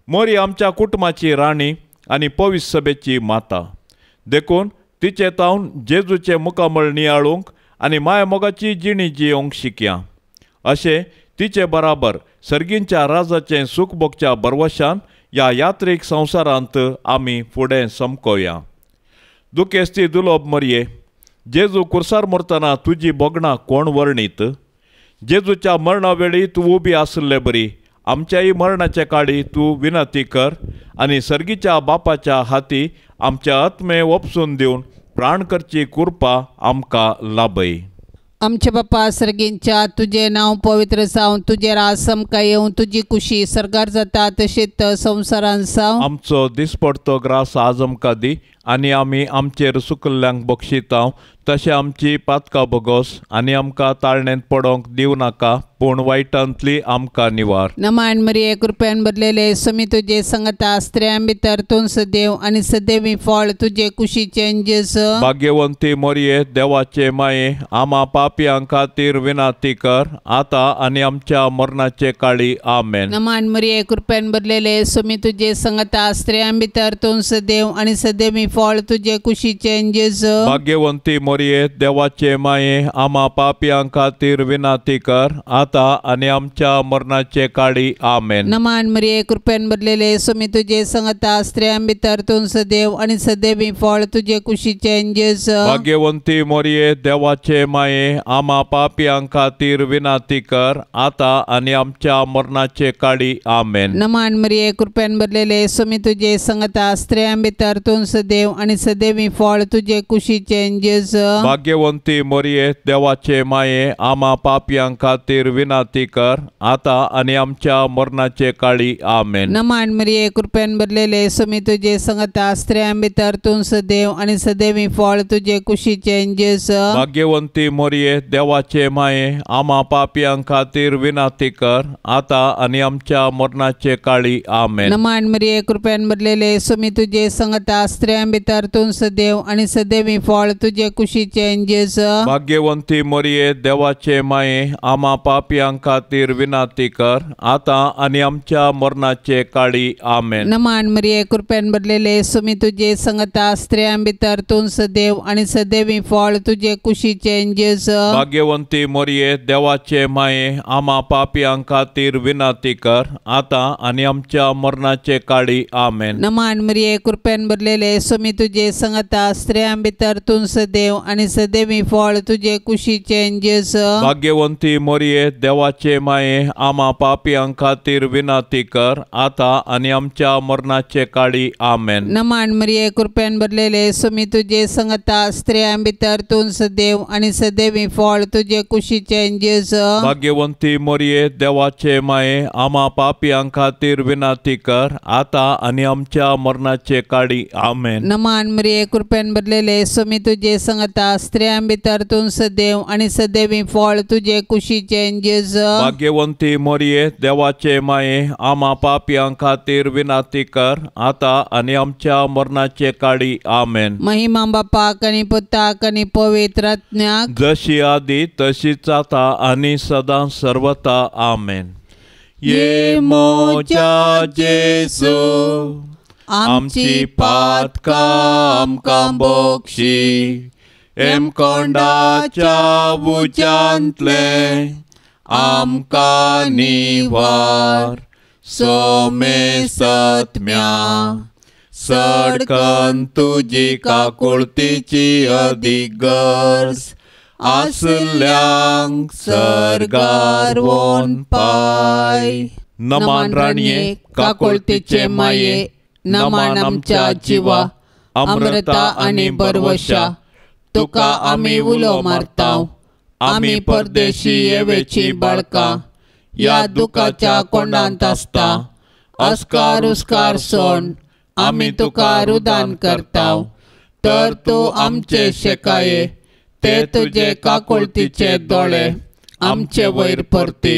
मोरी आमच्या कुटुंबाची राणी आनी पवित्र सभेची माता, देखून तिचे तावन जेजूचें मुखामळ नियाळूंक आनी माया मोगाची जिणी जियोवंक शिकया. अशें तिचे बराबर सर्गींच्या राजाचें सूख भोगच्या बरवशान ह्या यात्रीक संवसारांत आमी फुडें समकोया. दुखेस्ती दुलोब मरये, जेजू कुर्सार मरतना तुजी भोगणां कोण वर्णीत? जेजूच्या मरणा वेळी तूं उबी आशिल्ले बरी आमच्याय मरणाचे काळी तूं विनंती कर आनी सर्गीच्या बापाच्या हाती आमच्या आत्मे ओपसून दिवन प्राण करची कृपा आमकां लाभय. आमचे बापा सर्गींच्या, तुजें नांव पवित्र जावं, तुजें राज आमकां येवं, तुजी कुशी सर्गार जाता तशेंच संवसारांत जावं. आमचो दिसपडतो ग्रास आज आमकां दी आनी आमी आमचेर सुकल्ल्यांक बक्षितांव तशें आमची पातकां भोगोस आनी आमकां ताळणेंत पडोंक दिवं नाका, पूण वायटांतली आमकां निवार. नमान मरिये, कृपेन भरलेले, समी तुजे संगता, स्त्रियां भितर तूं सदैव आनी सदैवी फळ तुजे कुशीचें जेजू. भाग्यवंती मरिये, देवाचे माये, आमा पापयां खातीर विनंती कर, आतां आनी आमच्या मरणाचे काळी. आमेन. नमान मरिये, कृपेन भरलेले, समी तुजे संगता, स्त्रियां भितर तूं सदैव आनी सदैवी फळ तुजे कुशीचें जेजू. भाग्यवंती मरिये, देवाचे माये, आमा पापयां खातीर विनंती कर, आतां आनी आमच्या मरणाचे काळी. आमेन. नमान मरिये, कृपेन भरलेले, समी तुजे संगता, स्त्रियां भितर तूं सदैव आनी सदैवी फळ तुजे कुशीचें जेजू. भाग्यवंती मरिये, देवाचे माये, आमा पापयां खातीर विनंती कर, आतां आनी आमच्या मरणाचे काळी. आमेन. नमान मरिये, कृपेन भरलेले, समी तुजे संगता, स्त्रियां भितर तूं सदैव आनी सदैवी फळ तुजे कुशीचें जेजू. भाग्यवंती मोरये देवाचे माये आमा पापयां खातीर विनंती कर आता आनी आमच्या मरणाचे काळी आमेन। नमन मरिये कृपेन भरलेले स्वामी तुजे संगता स्त्रियां भितर तूं सदैव आनी सदैवी फळ तुजे कुशीचे जेजू। भाग्यवंती मोरये देवाचे माये आमा पापयां खातीर विनंती कर आता आनी आमच्या मरणाचे काळी आमेन। नमन मरिये कृपेन भरलेले स्वामी तुजे संगता स्त्रियां भितर तूं सदैव आनी सदैवी फळ तुजे कुशीचे जेजू। भाग्यवंती मोरये देवाचे माये आमा पापयां खातीर विनंती कर आता आनी आमच्या मरणाचे काळी आमेन। नमन मरिये कृपेन भरलेले स्वामी तुजे संगता स्त्रियां भितर तूं सदैव आनी सदैवी फळ तुजे कुशीचे जेजू। भाग्यवंती मोरये देवाचे माये आमा पापयां खातीर विनंती कर आता आनी आमच्या मरणाचे काळी आमेन। नमन मरिये कृपेन भरलेले स्वामी तुजे संगता स्त्रियां भितर तूं सदैव आनी सदैवी फळ तुजे कुशीचे जेजू। भाग्यवंती मोरये देवाचे माये आमा पापयां खातीर विनंती कर आता आनी आमच्या मरणाचे काळी आमेन। नमन मरिये कृपेन भरलेले स्वामी तुजे संगता स्त्रियां भितर तूं सदैव आनी सदैवी फळ तुजे कुशीचे जेजू। भाग्यवंती मोरये देवाचे माये आमा पापयां खातीर विनंती कर आता आनी आमच्या मरणाचे काळी आमेन। नमन मरिये कृपेन भरलेले स्वामी तुजे संगता स्त्रियां भितर तूं सदैव आनी सदैवी फळ तुजे कुशीचे जेजू। भाग्यवंती मोरये देवाचे माये आमा पापयां खातीर विनंती कर आता आनी आमच्या मरणाचे काळी आमेन। महिमा बापाक आनी पुताक आनी पवित्र आत्म्याक, जशी आदी तशीच आता आनी सदां सर्वता आमेन। ये मोजा जेजू आमची पातकां आमकां बोक्षी, एमकोंडाच्या उज्यांतलें आमकां निवार, सोमे सत्म्या सडकन तुजी काकुळतीची अदीक गरज आसल्यांक सर्गार वोन पाय। नमन राणये काकुळतीचे माये, नमन आमच्या जिवा अमृता आनी बरवशा, तुका आमी उलो मारताव, आमी परदेशी येवेची बाळकां ह्या दुखाच्या कोंडांत आसता, अस्कार उस्कार सोण आमी तुका रुदान करताव, तर तूं आमचे शेकाये ते तुजे काकुळतीचे दोळे आमचे वयर परती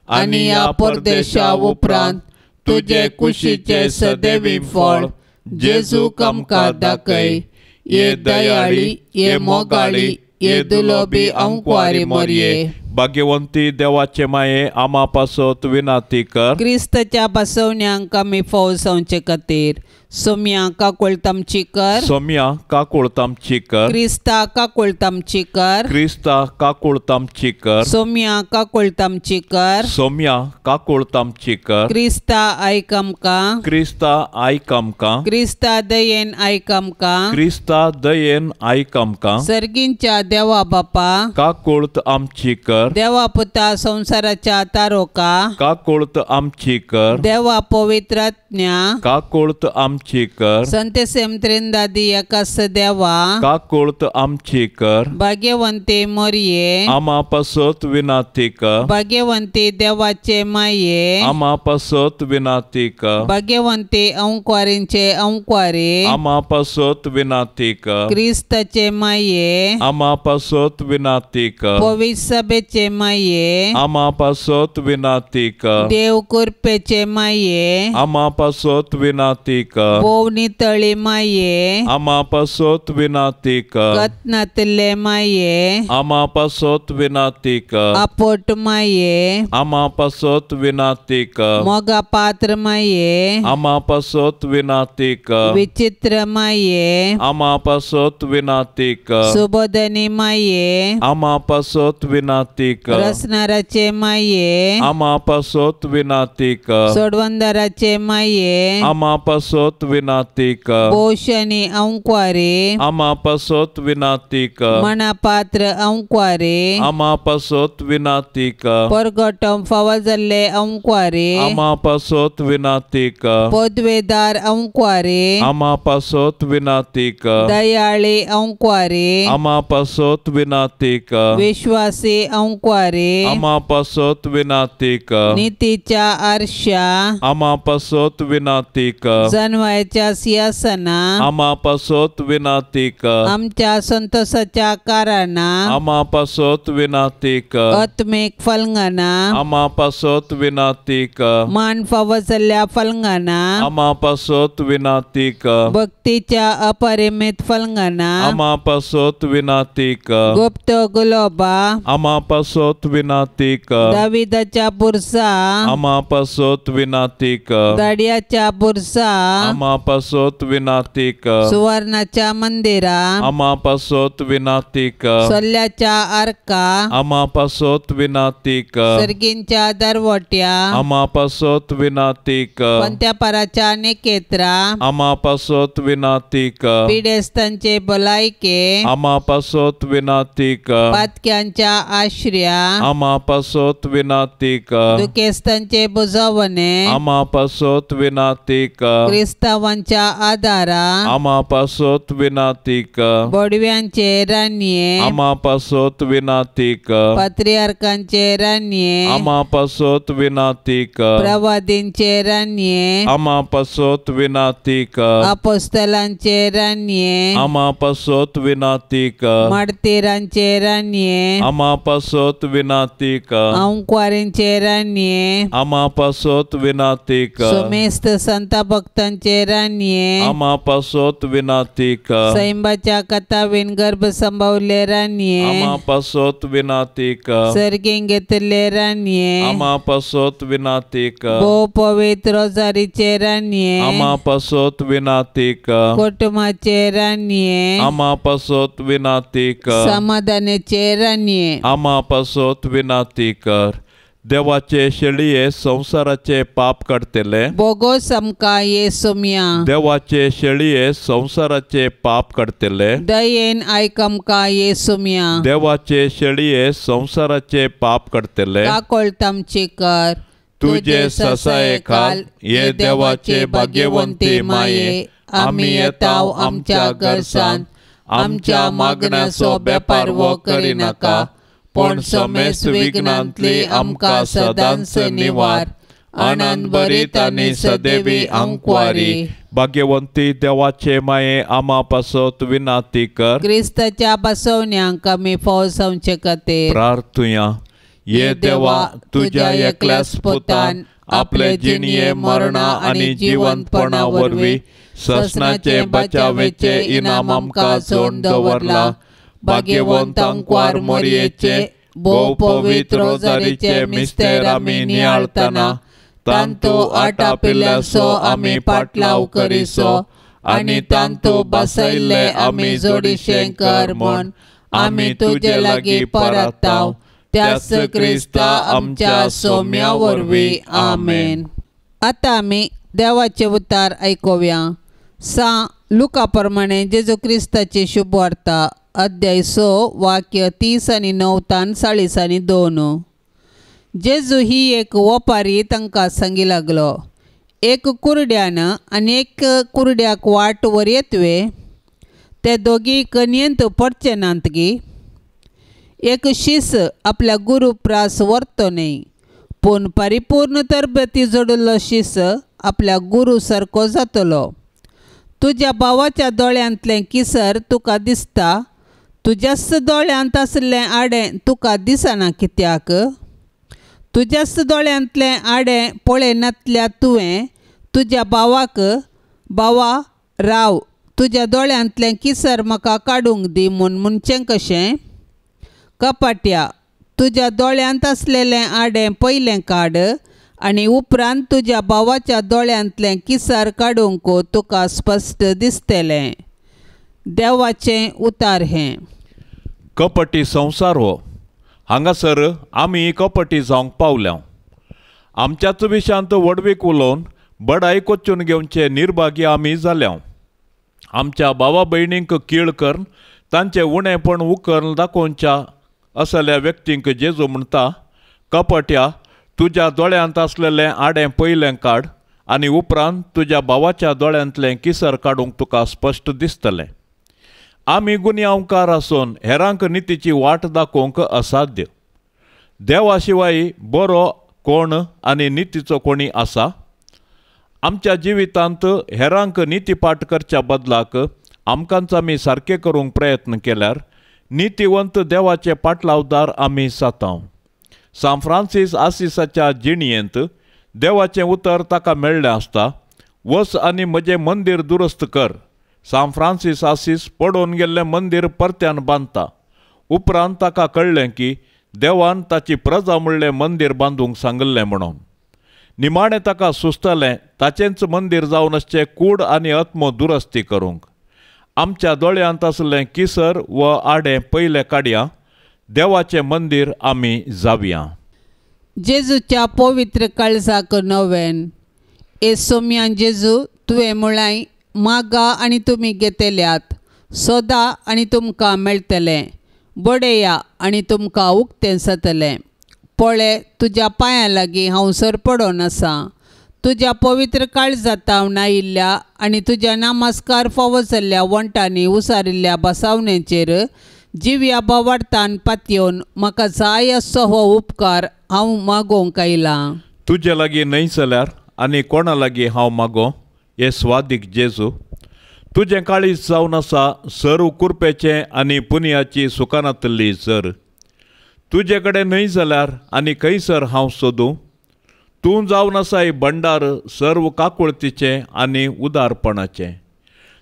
आनी ह्या परदेशा उपरांत तुजे कुशीचे सदैवी फळ जेजूक आमकां दाखय। ये दयाळी, ये मोगाळी, ये दुलोबी अंकवारी मोरये। भाग्यवंती देवाचे माये आमा पासत विनंती कर। क्रिस्तच्या बसवण्यांक आमी फौज जावचे खातीर सोम्या काकुळट आमची कर, सोम्या काकुळट आमची कर, क्रिस्ता काकुळट आमची कर, क्रिस्ता काकुळट आमची कर, सोम्या काकुळट आमची कर, सोम्या काकुळट आमची कर, क्रिस्ता आयक आमकां, क्रिस्ता आयक आमकां, क्रिस्ता दयेन आयक आमकां, क्रिस्ता दयेन आयक आमकां, सर्गींच्या देवा बापा काकुळट आमची कर, देवा पुता संसाराच्या तारोका काकुळट आमची कर, देवा पवित्र आत्म्या काकुळट आमची कर, संत सेम त्रिंदादी एकास देवा काकुळट आमची कर, भाग्यवंती मोरये आमा पासत विनंती कर, भाग्यवंती देवाचे माये आमा पासत विनंती कर, भाग्यवंती अंकवारींचे अंकवारी आमा पासत विनंती कर, क्रिस्ताचे माये आमा पासत विनंती कर, पवित्र सभेचे माये आमा पासत विनंती कर, देव कृपेचे माये आमा पासत विनंती कर, भोव नितळी माये आमा पासत विनंती कर, कतनातले माये आमा पासत विनंती कर, आपोट माये आमा पासत विनंती कर, मोगा पात्र माये आमा पासत विनंती कर, विचित्र माये आमा पासत विनंती कर, सुबोधनी माये आमा पासत विनंती कर, रसनाराचे माये आमा पासत विनंती कर, सोडवंदाराचे माये आमा पासत पासत विनाती कर। भोवशनी अंकवारे आमा पासत विनाती कर। मनापात्र अंकवारे आमा पासत विनाती कर। परगटम फावो जाल्ले अंकवारे आमा पासत विनाती कर। पदवेदार अंकवारे आमा पासत विनाती कर। दयाळी अंकवारे आमा पासत विनाती कर। विश्वासी अंकवारे आमा पासत विनाती कर। नीतीच्या आरशा आमा पासत विनाती कर। जनवायच्या सिंहासना आमा पासत विनाती कर। आमच्या संतोषाच्या कारणां आमा पासत विनाती कर। आत्मीक फलंगाना आमा पासत विनाती कर। मान फावो जाल्ल्या फलंगाना आमा पासत विनाती कर। भक्तीच्या अपरिमित फलंगाना आमा पासत विनाती कर। गुप्त गुलोबा आमा पासत विनाती कर। दाविदाच्या बुरसा आमा पासत विनाती कर। दाडियाच्या बुरसा आमा पासत विनाती कर। सुवर्णाच्या मंदिरा आमा पासत विनाती कर। सोल्याच्या आर्का आमा पासत विनाती कर। सर्गींच्या दरवट्या आमा पासत विनाती कर। पंत्यापाराच्या निकेत्रा आमा पासत विनाती कर। पिडेस्तांचे भलायके आमा पासत विनाती कर। पातक्यांच्या आश्र्या आमा पासत विनाती कर। दुखेस्तांचे बुजवणे आमा पासत विनाती कर। क्रिस्तावांच्या आदारा आमा पासत विनाती कर। बोडव्यांचे रानये आमा पासत विनाती कर। पात्रियार्कांचे रानये आमा पासत विनाती कर। प्रवादींचे रानये आमा पासत विनाती कर। अपोस्तलांचे रानये आमा पासत विनाती कर। मार्तीरांचे रानये आमा पासत विनाती कर। अंकवारींचे रानये आमा पासत विनाती कर। सुमेस्त संत भक्तांचे रानये आमा पासत विनाती कर। सैंबाच्या कथावीन गर्भ संभवले रानये आमा पासत विनाती कर। सर्गीं घेतिल्ले रानये आमा पासत विनाती कर। भोव पवित्र रोजारीचे रानये आमा पासत विनाती कर। कुटुंबाचे रानये आमा पासत विनाती कर। समाधानाचे रानये आमा पासत विनाती कर। देवाचे शेळये संवसाराचे पाप काडटले बोगोस आमकां येसुम्या देवाचे शेळये संवसाराचे पाप काडटले दयेन आयक आमकां येसुम्या देवाचे शेळये संवसाराचे पाप काडटले काकोळत आमची कर। तुजे ससाये खाल ये देवाचे भाग्यवंती माये आमी येताव आमच्या गरसान आमच्या मागण्याचो बेपार वो करिनाका पण समेस्त विघ्नांतली आमकां सदांच निवार। आनंद भरीत आनी सदैवी अंकवारी भाग्यवंती देवाचे माये आमा पासत विनाती कर। क्रिस्ताच्या बसवण्यांक आमी फावो जावचे खातीर प्रार्थुया। ये देवा तुज्या एकल्याच पुतान आपले जिणये मरणा आनी जिवंतपणा वरवीं ससनाचे बचावेचे इनाम आमकां जोडून दवरला। भाग्यवंत अंकवार मोरयेचे भोव पवित्र रोजारीचे मिस्तेर आमी नियाळतना तांतू आटापिल्ल्याचो आमी पाटलाव करिसो आनी तांतू बसयल्ले आमी जोडीशें कर म्हूण आमी तुजे लागीं परताव त्याच क्रिस्ता आमच्या सोम्या वरवीं आमेन। आतां आमी देवाचे उतार आयकुया। सा लुका प्रमाणे जेजू क्रिस्ताची शुभवार्ता अध्याय 6 वाक्य 30 आनी 9 तान 40 आनी 2। जेजू ही एक वपारी तांकां सांगी लागलो, एक कुरड्यान आनी एक कुरड्याक वाट वरयतवे ते दोगी कनयेंत पडचे नात गी? एक शीस आपल्या गुरू प्रास व्हरतो न्हय, पूण परिपूर्ण तरबेती जोडिल्लो शीस आपल्या गुरू सारको जातलो। तुज्या भावाच्या दोळ्यांतलें किसर तुका दिसता, तुज्याच दोळ्यांत आशिल्लें आडें तुका दिसना कित्याक? तुज्याच दोळ्यांतलें आडें पळयनातल्या तुवें तुज्या भावाक भावा राव तुज्या दोळ्यांतलें किसर म्हाका काडूंक दी म्हूण म्हणचें कशें? कपाट्या तुज्या दोळ्यांत आसलेलें आडें पयलें काड आनी उपरांत तुज्या भावाच्या दोळ्यांतलें किसर काडूंक तुका स्पश्ट दिसतलें। देवाचें उतार हें। कपटी संवसार हो हांगासर आमी कपटी जावंक पावल्या। आमच्याच विशयांत व्हडवीक उलोवन बडाय कोचून घेवचे निर्भागी आमी जाल्या. आमच्या भावा भयणींक कीळ करून तांचें उणेपण उकरून दाखोवच्या असल्या व्यक्तींक जेजू म्हणटा, कपट्या तुज्या दोळ्यांत आसलेलें आडें पयलें काड आनी उपरांत तुज्या भावाच्या दोळ्यांतलें किसर काडूंक तुका स्पश्ट दिसतलें. आमी गुन्यांवकार आसून हेरांक नितीची वाट दाखोवंक असाध्य. देवा शिवाय बरो कोण आनी नितीचो कोणी आसा? आमच्या जिवितांत हेरांक नितीपाठ करच्या बदलाक आमकांच आमी सारकें करूंक प्रयत्न केल्यार नितीवंत देवाचे पाटलावदार आमी जाता. सांत फ्रांसीस आसिसाच्या जिणयेंत देवाचें उतर ताका मेळ्ळें आसता, वच आनी म्हजें मंदीर दुरुस्त कर. सांत फ्रांसीस आसीस पडोवन गेल्लें मंदीर परत्यान बांदता. उपरांत ताका कळ्ळें की देवान ताची प्रजा म्हणलें मंदीर बांदूंक सांगिल्लें म्हणून. निमाणें ताका सुचतलें ताचेंच मंदीर जावन आसचें कूड आनी आत्मो दुरस्ती करूंक. आमच्या दोळ्यांत आसलें किसर व आडें पयलें काडया, देवाचें मंदीर आमी जावया. जेजूच्या पवित्र काळजाक नवेन. ए सोम्यान जेजू, तुवें म्हळाय मागा आनी तुमी घेतल्यात, सोदा आनी तुमकां मेळटलें, बडया आनी तुमकां उक्तें जातलें. पळय तुज्या पांयां लागीं हांव सरपडोन आसा. तुज्या पवित्र काळजांत आयिल्ल्या आनी तुज्या नमस्कार फावो जाल्ल्या वण्टांनी उसारिल्ल्या बसावणेचेर जिव्या भावार्थान पातयेवन म्हाका जाय असो हो उपकार हांव मागोवंक आयलां. तुजे लागीं न्हय जाल्यार आनी कोणा लागीं हांव मागो? हे स्वादीक जेजू, तुजें काळीज जावन आसा सर्व कुरपेचें आनी पुनयाची सुखानातल्ली सर. तुजे कडेन न्हय जाल्यार आनी खंयसर हांव सोदूं? तूं जावन आसाय भंडार सर्व काकुळतीचें आनी उदारपणाचें.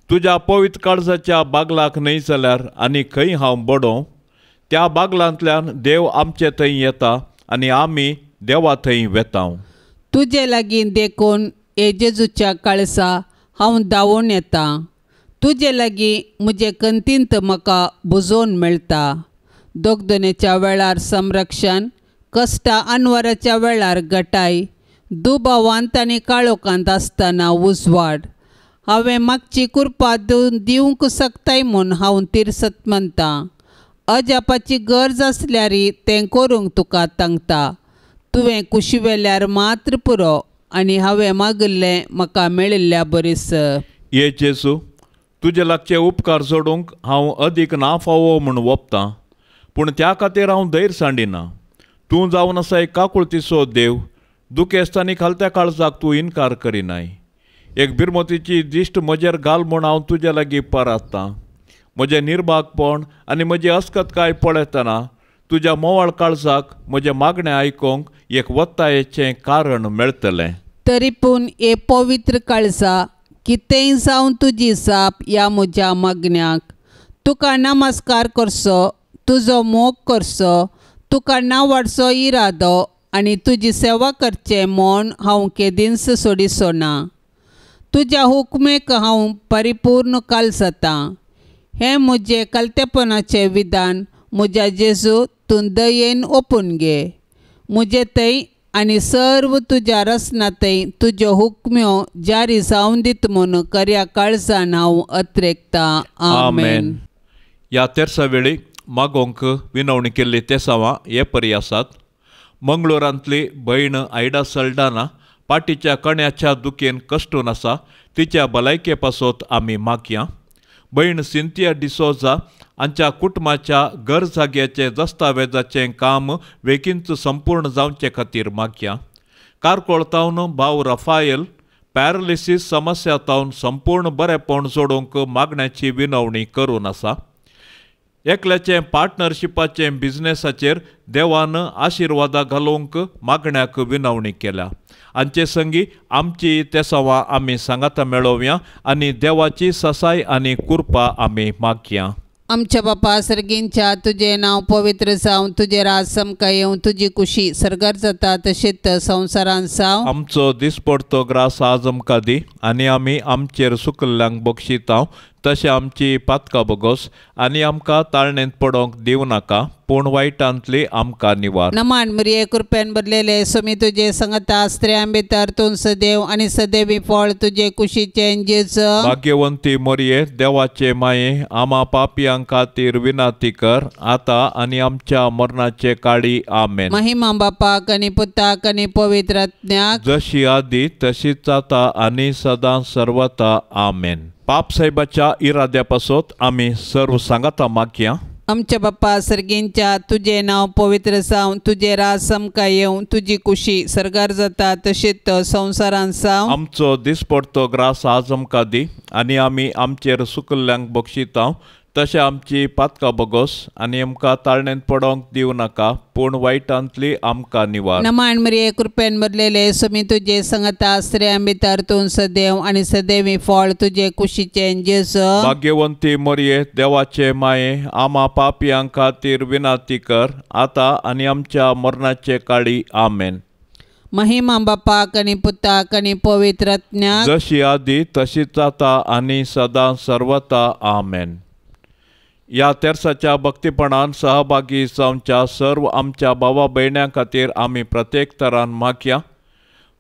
तुज्या पवित्र काळजाच्या बागलाक न्हय जाल्यार आनी खंय हांव बडोवं? त्या बागलांतल्यान देव आमचे थंय येता आनी आमी देवा थंय वेता. तुजे लागीं देखून हे जेजूच्या काळसा हांव धांवून येता. तुजे लागीं म्हजे कंतींत म्हाका बुजोवन मेळटा. दोगदनेच्या वेळार संरक्षण, कश्टा अनवराच्या वेळार गटाय, दुबावांत आनी काळोखांत आसतना उजवाड. हांवें मागची कुरपा दिवंक शकताय म्हूण हांव तिरसत म्हणटा. अजापाची गरज आसल्यार तें करूंक तुका तांकता. तुवें कुशिवेल्यार मात्र पुरो आनी हांवें मागिल्लें म्हाका मेळिल्ल्या बरीस. ये जेजू, तुजे लागचे उपकार जोडूंक हांव अदीक ना फावो म्हूण वपतां, पूण त्या खातीर हांव धैर्य सांडिना. तूं जावन आसाय काकुळतीचो देव, दुखेस्तांनी खालत्या काळजाक तूं इनकार करिनाय. एक बिरमतीची दिश्ट म्हजेर घाल म्हूण हांव तुजे लागीं पराततां. म्हजें निर्भागपण आनी म्हजी अस्कतकाय पळयतना तुज्या मोवाळ काळजाक म्हजें मागणें आयकूंक एक वत्तायेचें कारण मेळटलें. तरी पूण हे पवित्र काळजा, कितेंय जावन तुजी जाप ह्या म्हज्या मागण्याक. तुका नमस्कार करचो, तुजो मोग करचो, तुका नावाडचो इरादो आनी तुजी सेवा करचें म्हूण हांव केदींच सोडिचो ना. तुज्या हुकमेक हांव परिपूर्ण काल जातां. हें म्हजें कलतेपणाचें विधान म्हज्या जेजू तूं दयेन ओपून घे. म्हजे थंय आनी सर्व तुज्या रचना थंय तुज्यो हुकम्यो जारी जावन दित म्हूण खऱ्या काळजान हांव अत्रेकतां. आमेन. ह्या तेरसा वेळी मागोवंक विनवणी केल्ली तेसांवां हे परी आसात. मंगळुरांतली भयण आयडा सल्डाना पाटीच्या कण्याच्या दुखेन कश्टून आसा, तिच्या भलायके पासत आमी मागया. भयण सिंथिया डिसोजा हांच्या कुटुंबाच्या घर जाग्याचें दस्तावेजाचें काम वेगींच संपूर्ण जावचे खातीर मागया. कारकोळ तावन भाव रफायल पॅरालिसीस समस्या तावन संपूर्ण बरेपण जोडूंक मागण्याची विनवणी करून आसा. एकल्याचें पार्टनरशिपाचें बिजनेसाचेर देवान आशिर्वादा घालूंक मागण्याक विनवणी केल्या. हांचे संगी आमची तेसांवां आमी सांगाता मेळोवया आनी देवाची ससाय आनी कृपा आमी मागया. आमच्या बापा सर्गींच्या तुजें नांव पवित्र जावं, तुजें राज समकां येवं, तुजी कुशी सर्गार जाता तशेंच संवसारांत जावं. आमचो दिसपडतो ग्रास आज आमकां दी आनी आमी आमचेर सुकल्ल्यांक बक्षितांव तशें आमची पातकां बोगोस आनी आमकां ताळणेंत पडोंक दिवं नाका, पूण वायटांतली आमकां निवार. नमान मरिये, कृपेन भरलेले, स्वामी तुजे संगता, स्त्रियां भितर तूं सदैव आनी सदैवी फळ तुजे कुशीचें जेजू. भाग्यवंती मरिये, देवाचे माये, आमा पापयां खातीर विनंती कर, आतां आनी आमच्या मरणाचे काळी. आमेन. महिमा बापाक आनी पुताक आनी पवित्र आत्म्याक, जशी आदी तशीच आतां आनी सदां सर्वता. आमेन. पाप साहेबाच्या इराद्या पासत आमी सर्व सांगाता मागया. आमच्या बाप्पा सर्गींच्या, तुजें नांव पवित्र जावं, तुजें राज आमकां येवं, तुजी कुशी सर्गार जाता तशीच संवसारांत जावं. आमचो दिसपडतो ग्रास आज आमकां दी आनी आमी आमचेर सुकल्ल्यांक बक्षिता तशें आमची पातकां बोगोस आनी आमकां ताळणेंत पडोंक दिवं नाका, पूण वायटांतली आमकां निवार. नमान मरिये, कृपेन भरलेले, स्वामी तुजे संगता, स्त्रियां भितर तूं सदैव आनी सदैवी फळ तुजे कुशीचें जेजू. भाग्यवंती मरिये, देवाचे माये, आमा पापयां खातीर विनंती कर, आतां आनी आमच्या मरणाचे काळी. आमेन. महिमा बापाक आनी पुताक आनी पवित्र आत्म्याक, जशी आदी तशीच आतां आनी सदां सर्वता. आमेन. ह्या तेर्साच्या भक्तीपणान सहभागी जावच्या सर्व आमच्या भावा भयण्यां खातीर आमी प्रत्येक तरान मागया.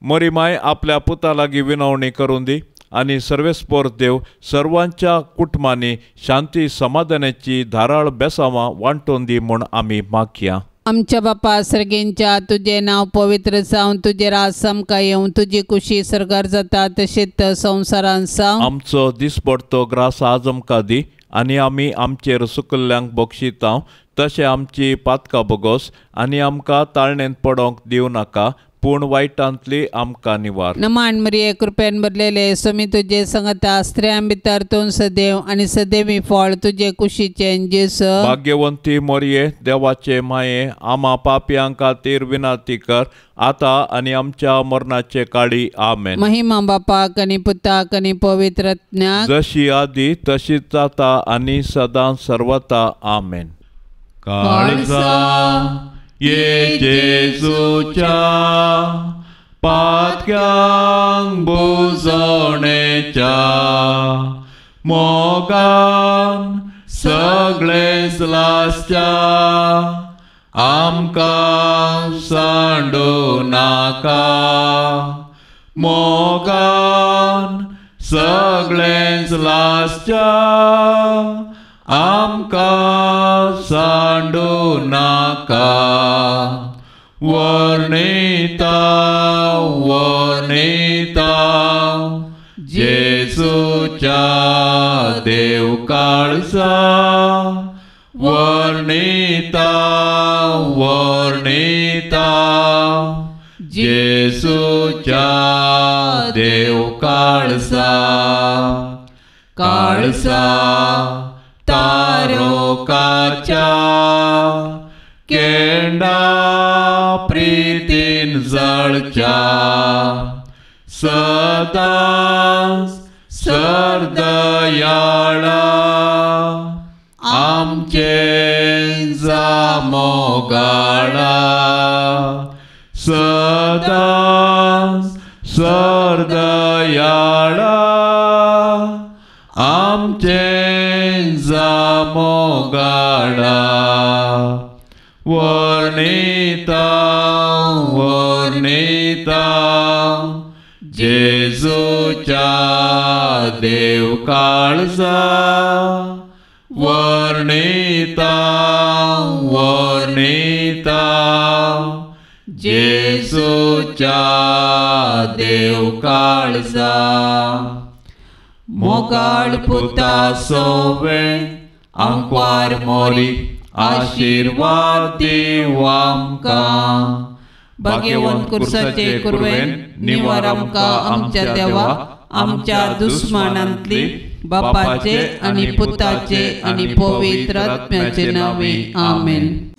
मरीमाय आपल्या पुता लागीं विनवणी करूं दी आनी सर्वेस्पोर देव सर्वांच्या कुटुंबांनी शांती समाधानाची धाराळ बेसांवां वांटून दी म्हूण आमी मागया. आमच्या बापा सर्गींच्या, तुजें नांव पवित्र जावं, तुजें राज आमकां येवं, तुजी कुशी सर्गार जाता तशीच संवसारांत जावं. आमचो दिसपडतो ग्रास आज आमकां दी आनी आमी आमचेर सुकल्ल्यांक बक्षिता तशें आमची पातकां बोगोस आनी आमकां ताळणेंत पडोंक दिवं नाका, पूण वायटांतली आमकां निवार. नमान मरिये, कृपेन भरलेले, स्वामी तुजे संगता, स्त्रियां भितर तूं सदैव आनी सदैवी फळ तुजे कुशीचें जेजू. भाग्यवंती मरिये, देवाचे माये, आमा पापयां खातीर विनंती कर, आतां आनी आमच्या मरणाचे काळी. आमेन. महिमा बापाक आनी पुताक आनी पवित्र आत्म्याक, जशी आदी तशीच आतां आनी सदां सर्वता. आमेन. काळजा ये जेजूच्या पातक्यांक बुजवणेच्या मोगान सगळेंच लासच्या आमकां सांडू नाका, मोगान सगळेंच लासच्या आमकां सांडू नाका. वर्णिता वर्णिता जेजूच्या देव काळजा, वर्णिता वर्णिता जेजूच्या देव काळजा. काळजा तारोकाच्या केंडा प्रीतीन जळच्या सदांच सरदयाळा आमचे जामोगाळा, सदांच सरदयाळा आमचे जामोगाळा. वर्णिता वर्णिता जेजूच्या देव काळजा, वर्णिता वर्णिता जेजूच्या देव काळजा. मोगाळ पुता सोवे आंकवार मोरी आशीर्वाद दिवं आमकां. भाग्यवंत कुर्साचे कुर्वेन निवार आमकां आमच्या देवा, आमच्या दुस्मानांतली, बापाचे आनी पुताचे आनी पवित्र आत्म्याचे नांवे. आमेन.